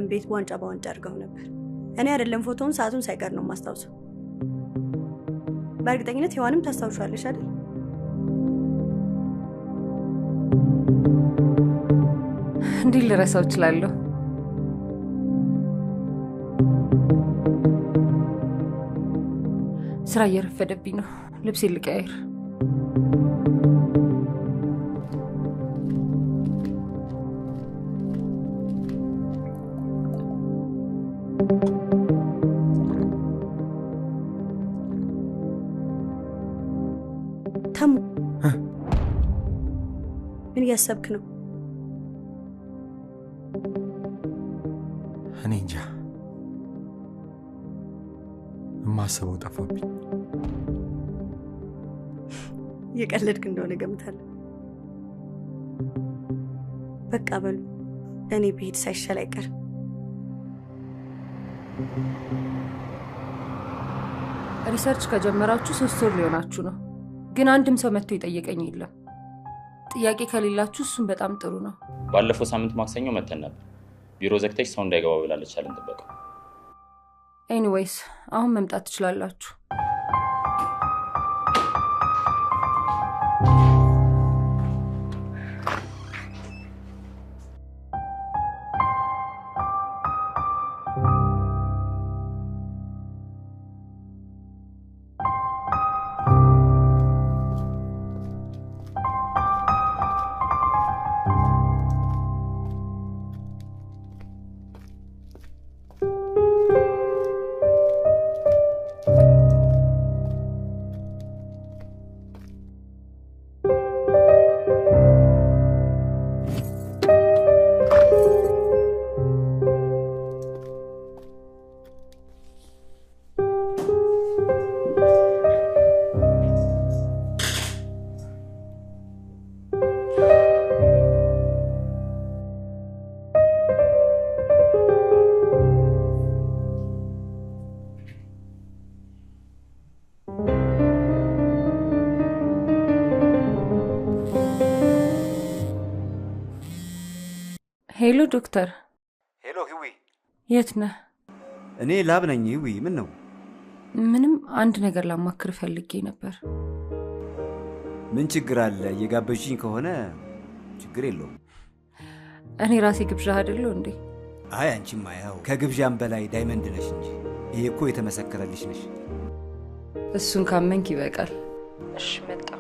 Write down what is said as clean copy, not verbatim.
ቤት ዋንጫ በዋንጫ አድርገው ነበር። እኔ አይደለም ፎቶውን ሰዓቱን ሳይቀር ነው የማስታውሰው። በእርግጠኝነት ሔዋንም ታስታውሻለሽ አይደል? እንዴት ልረሳው እችላለሁ? ስራ እየረፈደብኝ ነው። ልብሴን ልቀያይር። ተሙ፣ ምን እያሰብክ ነው? እኔ እንጃ፣ የማስበው ጠፋብኝ። እየቀለድክ እንደሆነ ገምታለሁ። በቃ በሉ፣ እኔ ብሄድ ሳይሻል አይቀርም። Research ከጀመራችሁ 3 ወር ሊሆናችሁ ነው፣ ግን አንድም ሰው መጥቶ የጠየቀኝ የለም። ጥያቄ ከሌላችሁ እሱም በጣም ጥሩ ነው። ባለፈው ሳምንት ማክሰኞ መተን ነበር። ቢሮ ዘግተሽ ሰው እንዳይገባ ብላለች አለን ጥበቃው። Anyways አሁን መምጣት ትችላላችሁ። Hello ዶክተር፣ Hello ህዊ፣ የት ነህ? እኔ lab ነኝ። ህዊ፣ ምን ነው? ምንም፣ አንድ ነገር ላማክር ፈልጌ ነበር። ምን ችግር አለ? እየጋበዝሽኝ ከሆነ ችግር የለውም። እኔ ራሴ ግብዣ አይደለሁ እንዴ? አይ አንቺማ ያው ከግብዣም በላይ diamond ነሽ እንጂ። ይሄ እኮ የተመሰከረልሽ ነሽ። እሱን ካመንክ ይበቃል። እሺ መጣሁ።